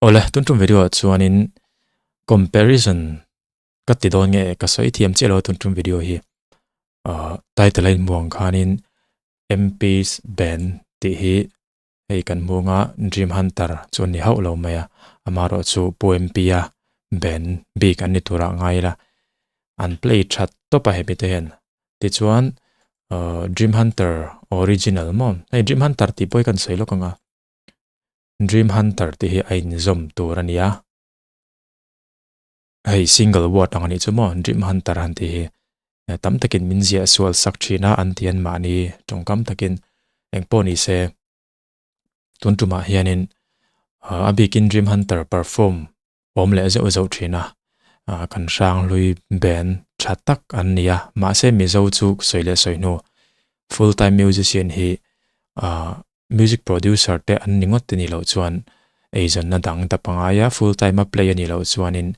Awle, tun tum video ah chuanin comparison ka ti dawn nge ka sawi thiam chiah lo tun tum video hi. Uh, title a inmuang khanin MP's Band tih hi hei kan hmunga Dream Hunter chu an ni hauh lo mai a, amaherawh chu Pu MP a band bik an ni turah ngai ila an play that tawp a hemi te hian. Tichuan uh, Dream Hunter original maw? Hei Dream Hunter tih pawh hi kan sawi lawk ang a. Dream Hunter tih hi a inzawm tur a ni a. Hei single word ang a nih chu maw Dream Hunter han tih hi. Tam takin min ziah sual sak thin a an ti an mahni tawngkam takin eng pawh ni se tun tumah hianin a bikin Dream Hunter perform awm leh zeuh zeuh thin a, kan hranghlui band tha tak an ni a, mahse Mizo chu sawi leh sawi hnu full time musician hi music producer te an ni ngawt te ni loh chuan eizawnna dang ta pangai a, full time a play a nih loh chuanin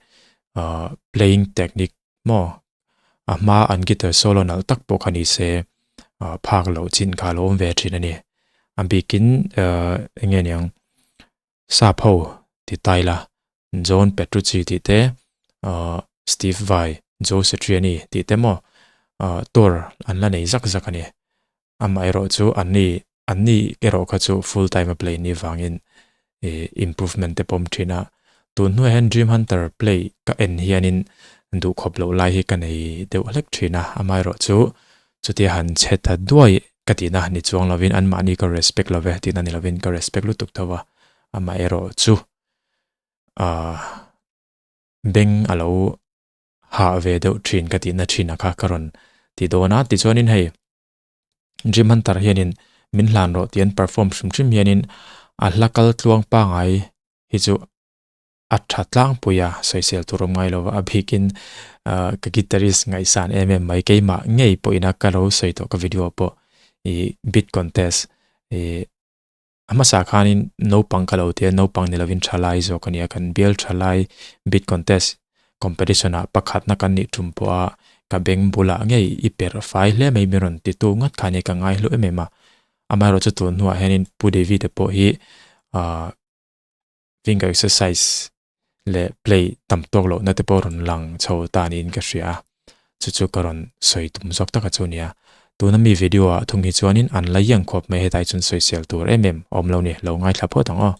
playing technique maw a hma an guitar solo nalh tak pawh kha ni se phak loh chin kha a lo awm ve thin a ni. A bikin eng nge niang sap ho ti tai la John Petrucci tih te Steve Vai, Joe Satriani tih te maw tour an la nei zak zak a ni. Amaherawh chu anni anni erawh kha chu full time a play ni vangin ih improvement te pawm thin a. Tun hnuaiah hian Dream Hunter play ka en hianin duhkhawp loh lai hi ka nei deuh hlek thin a. Amaherawh chu chutia han che ta duai ka tihna ni chuang lovin anmahni ka respect lo ve tihna ni lovin ka respect lutuk tho a. Amaherawh chu ah beng a lo hah ve deuh thin ka tihna thin a kha ka rawn ti dawn a. Tichuanin hei Dream Hunter hianin min hlan rawh tih an perform hrim hrim hianin a hla kal tluang pangai hi chu a tha tlangpui a, sawisel tur awm ngai lo va, a bikin ka guitarist ngaihsan em em mai keimah ngei pawhin a ka lo sawi tawh ka video pawh ih beat contest ih A hmasa khanin naupang ka lo ti a, naupang ni lovin thalai zawk a ni a, kan bial thalai bid contest competition ah pakhatna kan nih tum pawh a, ka beng bulah ngei i perh fai hle mai min rawn ti tu ngat kha nia ka ngai hlu em em a. Amaherawh chu tun hnuah hianin Pu David a pawh hi ah finger exercise leh play tam tawk lohna te pawh rawn lang chho ta niin ka hria a, chu chu ka rawn sawi tum zawk taka chu a nia. Tuna mi video ah thung hi chuanin an la iang khawp mai hetlai chuan sawisel tur em em a awm lo ni, lo ngaithla phawt ang aw.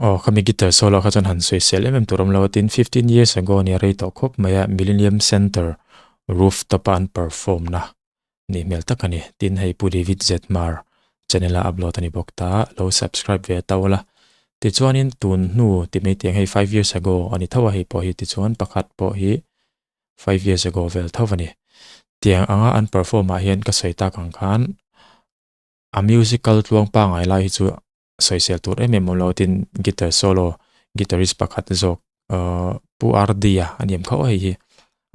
Aw khami guitar solo kha chuan han sawi sel em em tur awm lo a tin 15 years ago nia rei tawh khawp mai a Millennium Centre rooftop a an perform na nih hmel tak a ni tin hei Pu David Zmar channel a upload a ni bawk ta lo subscribe ve tau la tichuanin tun hnu ti mai tiang hei 5 years ago a ni tho a hei pawh hi tichuan pakhat pawh hi 5 years ago vel tho a ni. Tiang anga an perform ah hian ka sawi tak ang khan a musical tluang pangai lai hi chu sawisel tur em em awm lo tin guitar solo guitarist pakhat zawk uh Pu RD a a ni em kho hei hi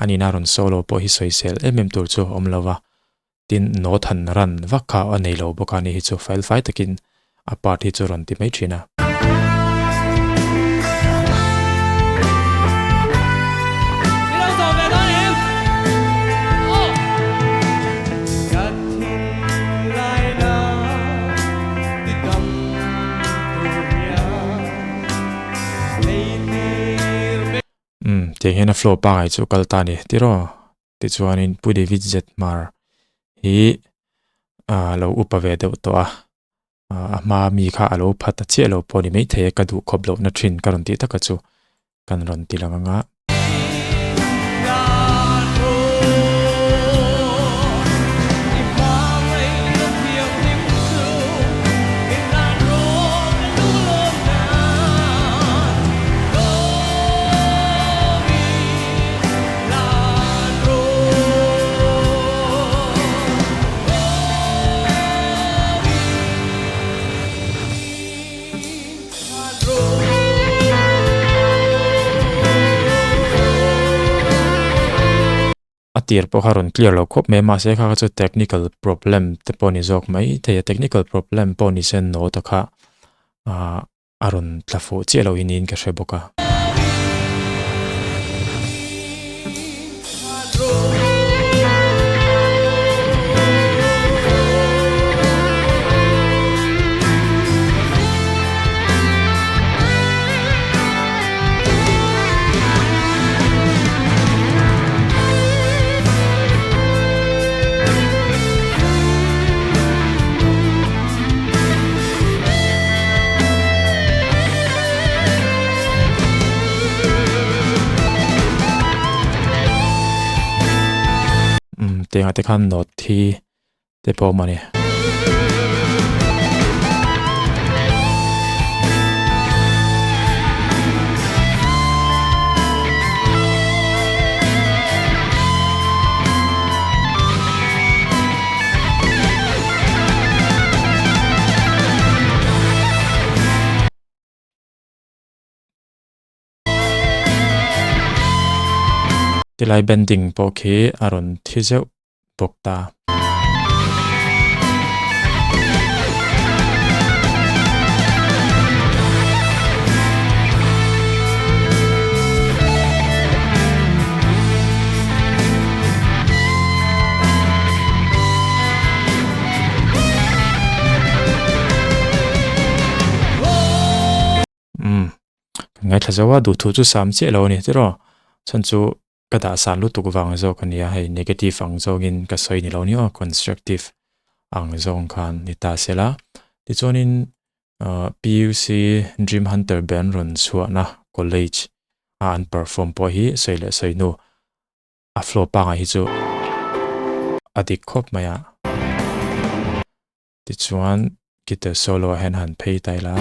a nihna rawn solo pawh hi sawisel em em tur chu a awm lo va tin note han run vak kha a nei lo bawk a ni hi chu fel fai takin a part hi chu rawn ti mai thin a. Tiang hian a flow pangai chu kal ta a ni tiraw? Tichuanin Pu David Zethmar hi a lo upa ve deuh tawh a, a hma mi kha a lo pha ta chiah lo pawh a ni maithei a, ka duh khawp lohna thin ka rawn tih taka chu kan rawn ti lang ang a. A tir pawh kha rawn clear lo khawp mai a mahse kha kha chu technical problem te pawh a ni zawk mai thei a technical problem pawh ni se note kha ah a rawn tla fuh chiah lo hi niin ka hre bawk a. Umm tiangah te khan note hi te pawh a awm a ni. Tilai bending pawh khi a rawn thi zeuh bawk ta. Umm kan ngaithla zo a duhthu chu sam chiah lo a ni tiraw chhan chu ka dah san lutuk vang zawk a nia hei negative ang zawngin ka sawi ni lo ni aw constructive ang zawng khan ni ta se la tichuanin ah P_U_C Dream Hunter band rawn chhuahna college a an perform pawh hi sawi leh sawi hnu a flow pangai hi chu a dik khawp mai a. Tichuan guitar solo ah hian han phei ta ila.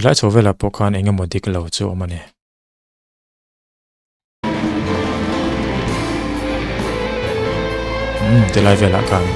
Tilai chho velah pawh khan eng emaw dik lo chu a awm a ni. Umm tilai velah khan.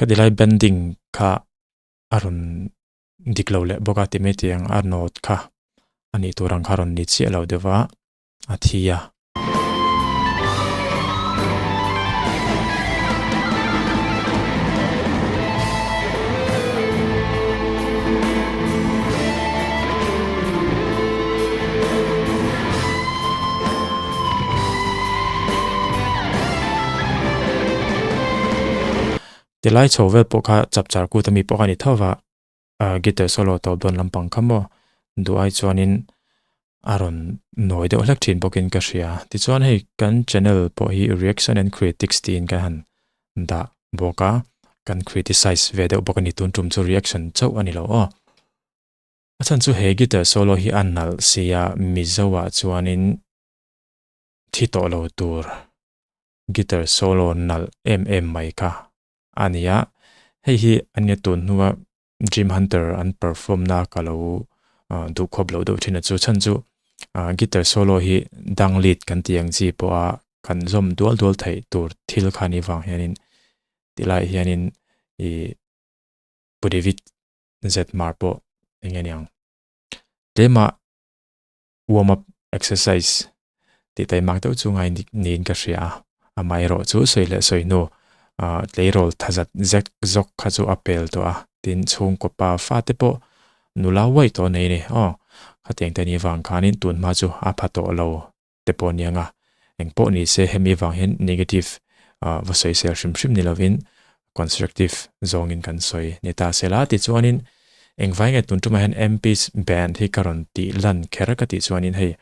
Ka ti lai bending kha a rawn dik lo leh bawk a ti mai tiang a note kha a nih tur ang kha a rawn ni chiah lo deuh va a thi a. Tilai chho vel pawh kha chapchar kut ami pawh kha a ni tho va, guitar solo tawp dawn lampang kha maw duh ai chuanin a rawn nawi deuh hlek thin bawkin ka hria. Tichuan hei kan channel pawh hi reaction and critics tiin kan han dah. bawk a, kan criticize ve deuh bawk a ni, tun tum chu reaction chauh a ni lo aw. A chhan chu he guitar solo hi a nalh sia Mizo ah chuanin thi tawh lo tur guitar solo nalh em em mai kha a ni a, hei hi a nia tun hnua Dream Hunter an perform na ka lo duh khawp loh deuh thin a chu chhan chu guitar solo hi dang lead kan tih ang chi pawha kan zawm dual dual theih tur thil kha ni vang hianin tilai hianin ih Pu David Zmar pawh eng nge niang tlema warm up exercise tih taimak deuh chu ngai niin ka hria a, amaherawh chu sawi leh sawi hnu ah tleirawl thazat zek zawk kha chu a pel tawh a, tin chhungkaw pa fate pawh nula uaih tawh nei a ni aw, khatiang te ni vang khanin tun hma chu a pha tawh lo te pawh aniang a, eng pawh ni se hemi vang hian negative ah va sawi sel hrim hrim ni lovin constructive zawngin kan sawi ni ta se la tichuanin engvai nge tun tumah hian MP's band hi ka rawn tih lan kher ka tih chuanin hei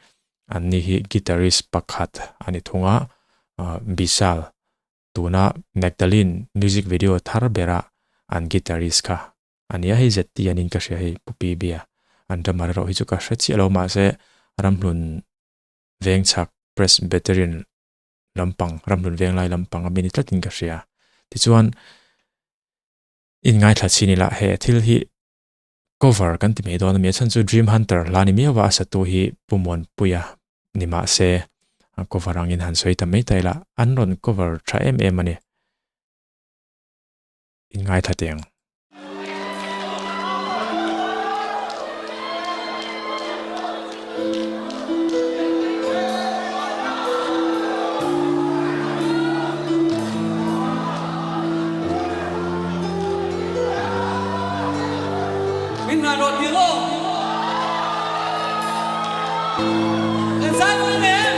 anni hi guitarist pakhat a ni thung a ah Bishal tuna Magdalene music video thar bera an guitarist kha a nia hei ZT anin ka hria hei Pu PB a an drummer erawh hi chu ka hre chiah lo mahse ramhlun vengchhak Presbyterian lampang ramhlun venglai lampang a mi ni tlatin ka hria. Tichuan inngaithla chin ila he thil hi cover kan ti mai dawn a mi a chhan chu Dream Hunter hla ni miau a a satu hi Pu Muanpuia ni mah se cover angin han sawi ta mai ta ila an rawn cover tha em em a ni. Inngaithla teh ang. Min hna rawh ti law. Kan zai dawn em?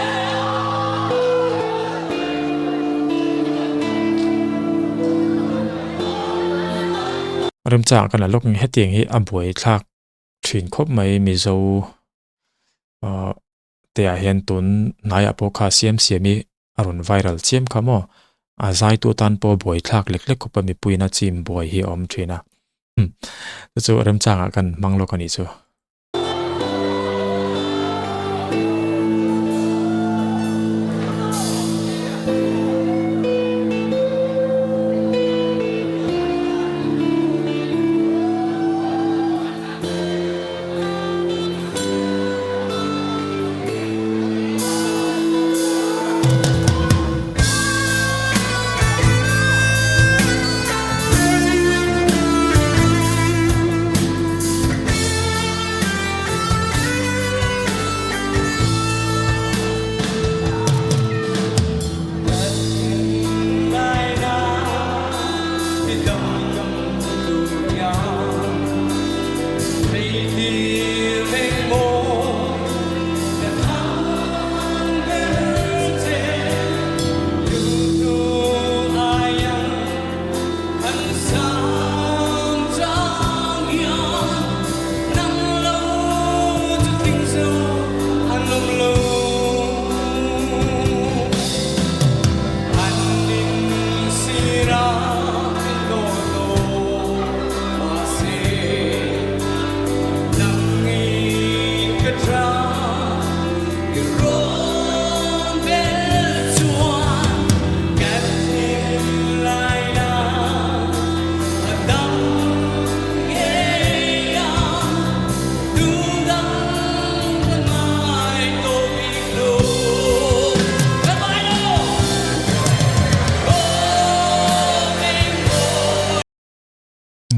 Remchang kan la lawk nge hetiang hi a buai thlak thin khawp mai Mizo ah te ah hian tun hnaiah pawh kha siam siam hi a rawn viral chiam kha maw a zaitu tan pawh buai thlak lek lek khawp a mipuiin a chim buai hi a awm thin a chu chu remchangah kan hmang lawk a nih chu.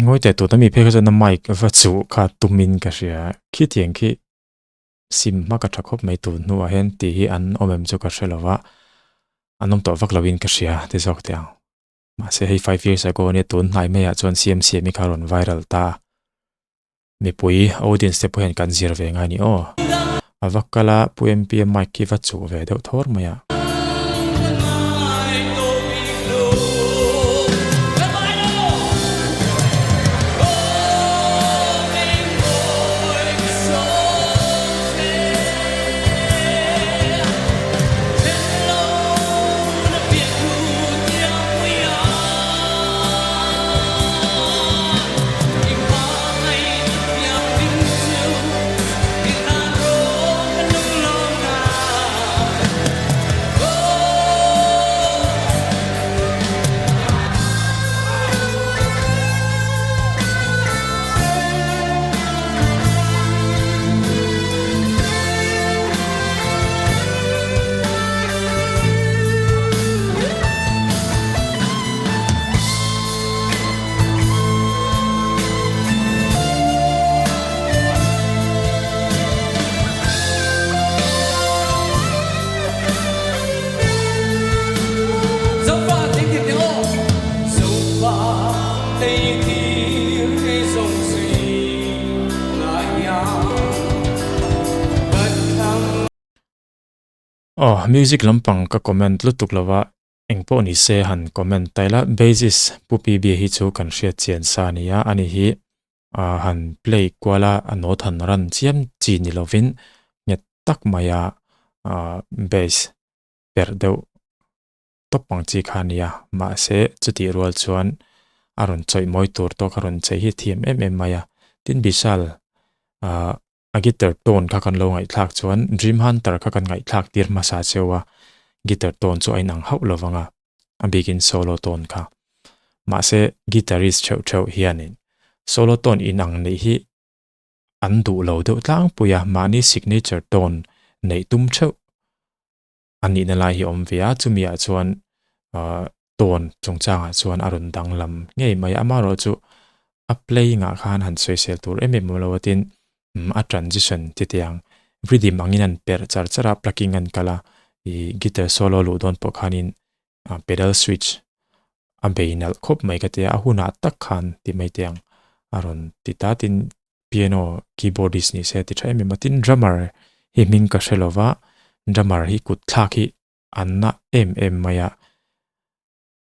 Ngawi teh tut ami phei kha chuan a mic va chuh kha tumin ka hria khitiang khi sim hma ka tha khawp mai tun hnuah hian tih hi an awm em chu ka hre lo va an awm tawh vak lovin ka hria ti zawk teh ang mahse hei 5 years ago ania tun hnai maiah chuan siam siam hi kha rawn viral ta mipui audience te pawh hian kan zir ve ngai a ni aw a va kal a pu MP a mic khi va chuh ve deuh thawr mai a. Aw, music lampang ka comment lutuk lo va, engpawh ni se han comment ta ila, bassist Pu PB hi chu kan hriat chian sa a nia, ani hi han play kual a, a note han run chiam chi ni lovin nghet tak maia bass perh deuh tawp ang chi kha a nia, mahse chutih rual chuan a rawn chawih mawi tur tawk a rawn chei hi thiam em em mai a, tin Bishal ah a guitar tone kha kan lo ngaihthlak chuan Dream Hunter kha kan ngaihthlak tir hmasa cheu a, guitar tone chu a inang hauh lo vang a, a bikin solo tone kha. Mahse guitarist theuh theuh hianin solo tone inang neih hi an duh lo deuh tlangpui a, mahni signature tone neih tum theuh a nihna lai hi a awm ve a, chumi ah chuan ahh tawn chungchangah chuan a rawn danglam ngei mai a, amaherawhchu a playing ah khan han sawisel tur em em awm lo a tin umm a transition ti teh ang rhythm angin an perh char char a plucking an kal a ih guitar solo luh dawn pawh khanin pedal switch a bei nalh khawp mai ka tia a hunah tak khan ti mai teh ang a rawn ti ta tin piano keyboardist ni se ti tha em em a tin drummer hi hming ka hre lova drummer hi kut thlak hi an na em em mai a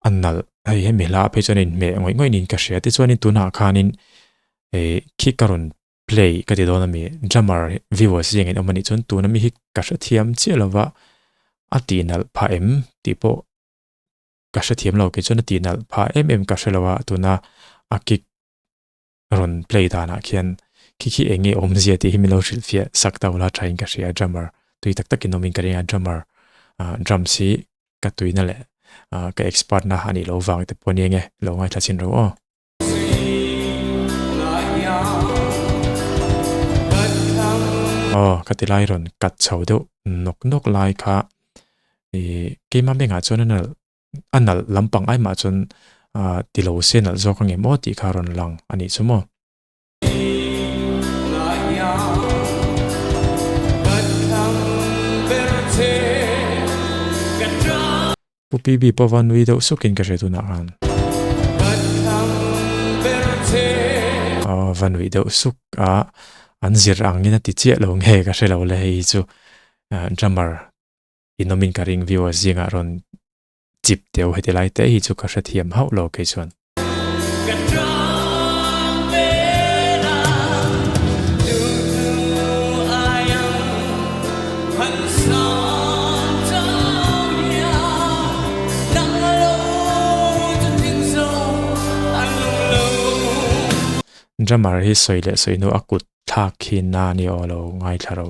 a nalh hei hemi hla ah phei chuan a inhmeh ngawih ngawih niin ka hria tichuanin tunah khanin ih khi ka rawn play ka ti dawn ami drummer viewers zingah in awm anih chuan tuna mi hi ka hrethiam chiah lova a tih nalh phah em tih pawh ka hrethiam lo kei chuan a tih nalh phah em em ka hre lo a tuna a kick rawn play danah khian khi khi eng nge awmzia tih hi min lo hrilh fiah sak ta ula thain ka hria drummer tui tak takin awmin ka ring a drummer ah drums hi ka tuina leh ah ka expert na anih loh vang te pawh a ni ang e lo ngaithla chhin ro aw. Aw ka ti lai rawn cut chho deuh nawk nawk lai kha ih keimah bengah chuan a nalh a nalh lampang ai mah chuan ah ti lo se nalh zawk ang em aw tih kha a rawn lang a nih chu maw. Pu PB pawh va nui deuh sukin ka hria tunah khan. Aw va nui deuh suk a an zir angin a ti chiah lo nge ka hre lo le hei hi chu drummer inawmin ka ring viewer zingah rawn chip deuh heti lai te hi chu ka hrethiam hauh lo kei chuan. Drummer hi sawi leh sawi hnu a kut thlak khi na ni aw lo ngaithla ro.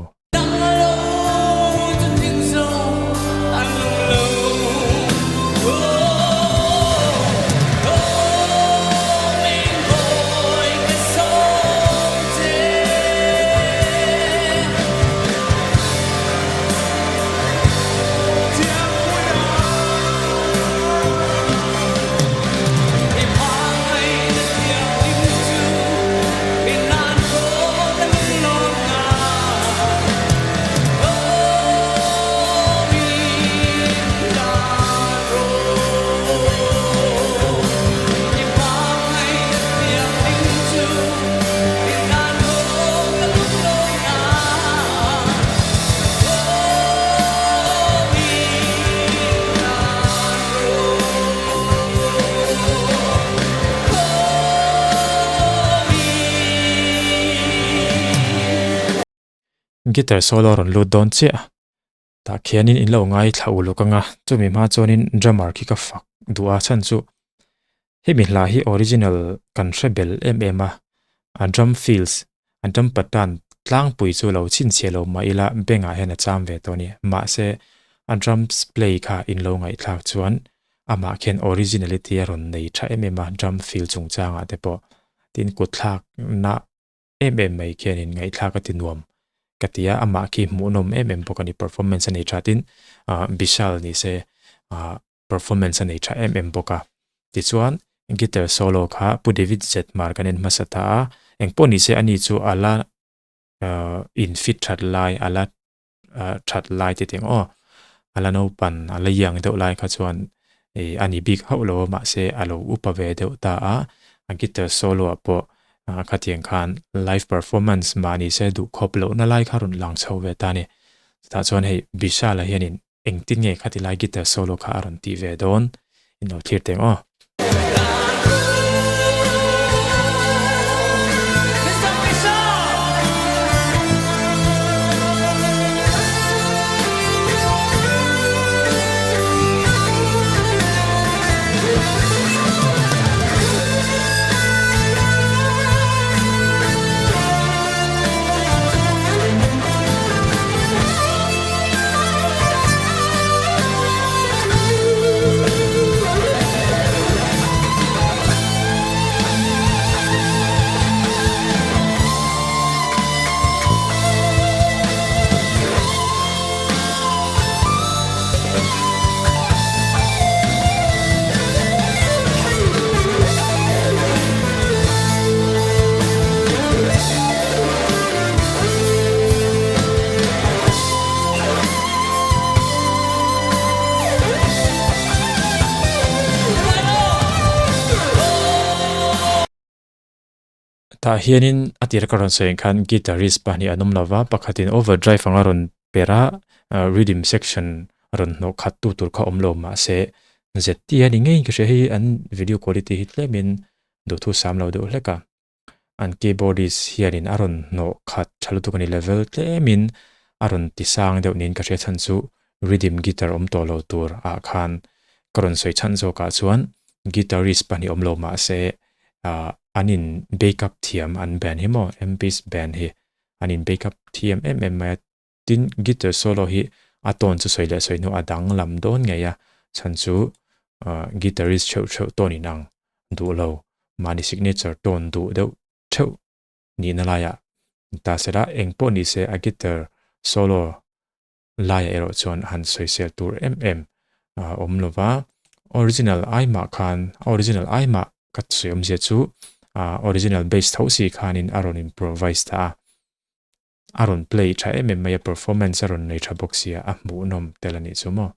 Guitar solo rawn lut dawn chiah tah khianin in lo ngaithla uluk anga chumi hma chuanin drummer khi ka fak duh a chhan chu hemi hla hi original kan hre bel em em a a drum fills a drum pattern tlangpui chu lo chhinchhiah lo mah ila bengah hian a cham ve tawh a ni mahse a drums play kha in lo ngaihthlak chuan amah khian originality a rawn nei tha em em a drum fill chungchangah te pawh tin kutthlak na em em mai khianin ngaihthlak a ti nuam ka ti a amah khi hmuhnawm em em bawk a ni performance a nei tha tin ah Bishal ni se ah performance a nei tha em em bawk a tichuan guitar solo kha Pu David Zetmar kan en hmasa ta a engpawh ni se ani chu a la ah in fit that lai a la that lai te teng aw a la naupan a la iang deuh lai kha chuan ih a ni bik hauh lo a mahse a lo upa ve deuh ta a a guitar solo ah pawh khatiang khan live performance mahni se duh khawp lohna lai kha rawn lang chho ve ta a ni chutah chuan hei Vishal-a hianin. Engtin nge khati lai guitar solo kha a rawn tih ve dawn? In lo thlir teng aw. Tah hianin a tir ka rawn sawi ang khan guitarist pahnih an awm lo va, pakhatin overdrive anga rawn per a, rhythm section rawn hnawh khat tu tur kha awm lo mahse ZT a ni ngeiin ka hria hei an video quality hi tlemin duhthu sam lo deuh hlek a. An keyboardist hianin a rawn hnawh khat tha lutuk a ni level tlemin a rawn ti sang deuh niin ka hria chhan chu rhythm guitar awm tawh lo tur ah khan ka rawn sawi chhan zawk ah chuan guitarist pahnih awm lo mahse ah an in bake up thiam an band hi maw MP's band hi an in bake up thiam em em mai a tin guitar solo hi a tone chu sawi leh sawi hnu a danglam dawn ngei a chhan chu ah guitarist theuh theuh tone inang duh lo mahni signature tone duh deuh theuh nihna laiah ta sela eng pawh ni se a guitar solo laiah erawh chuan han sawisel tur em em a awm lo va original ai mah khan a original ai mah ka sawi awmzia chu ah original base tho si khanin a rawn improvise ta a a rawn play tha em em mai a performance a rawn nei tha bawk sia a hmuhnawm tel a nih chu maw.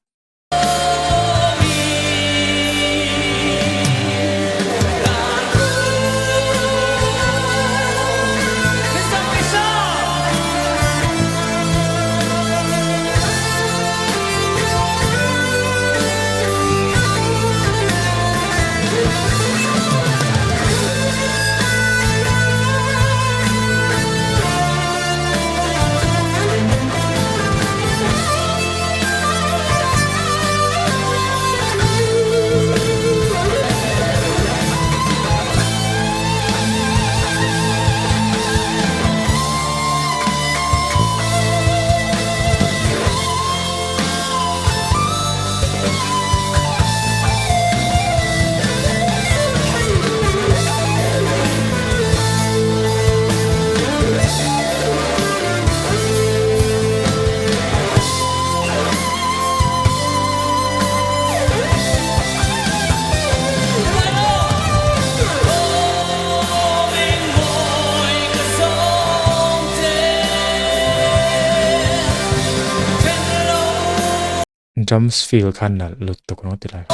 Drums feel kha nalh lutuk rawng ti lai.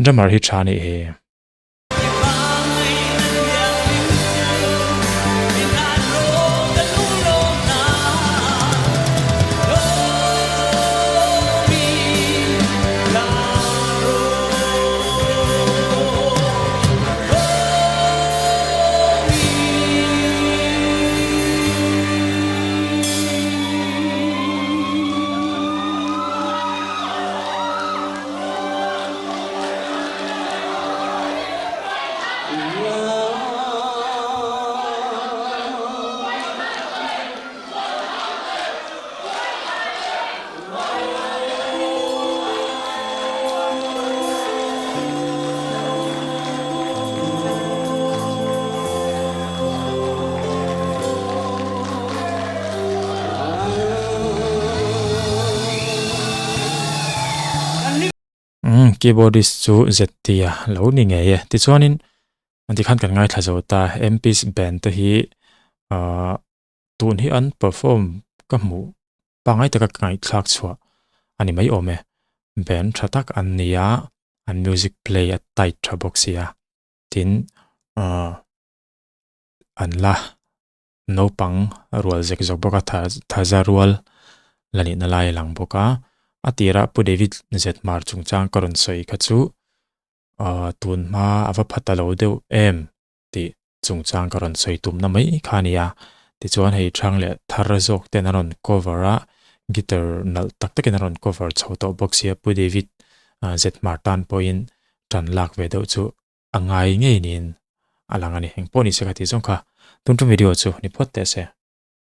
Drummer hi tha nih hi. Keyboardist chu ZT-a lo ni ngei e. Tichuanin tikhan kan ngaithla zo ta MP's band te hi ahh tun hi an perform ka hmuh pangngai taka ka ngaihthlak chhuah a ni mai awm e. Band tha tak an ni a, an music play a tight tha bawk si a. Tin ahh an la naupang rual zek zawk bawk a tha thaza rual la nihna lai a lang bawk a a tirah Pu David Zethmar chungchang ka rawn sawi kha chu ahh tun hma a va pha ta lo deuh em tih chungchang ka rawn sawi tumna mai kha a ni a tichuan hei thang leh thar zawk ten a rawn cover a guitar nalh tak takin a rawn cover chho tawh bawk sia Pu David Zethmar tan pawhin tan lak ve deuh chu a ngai ngei niin a lang a ni. Engpawh ni se kha tih zawng kha tun tum video chu ni phawt teh se.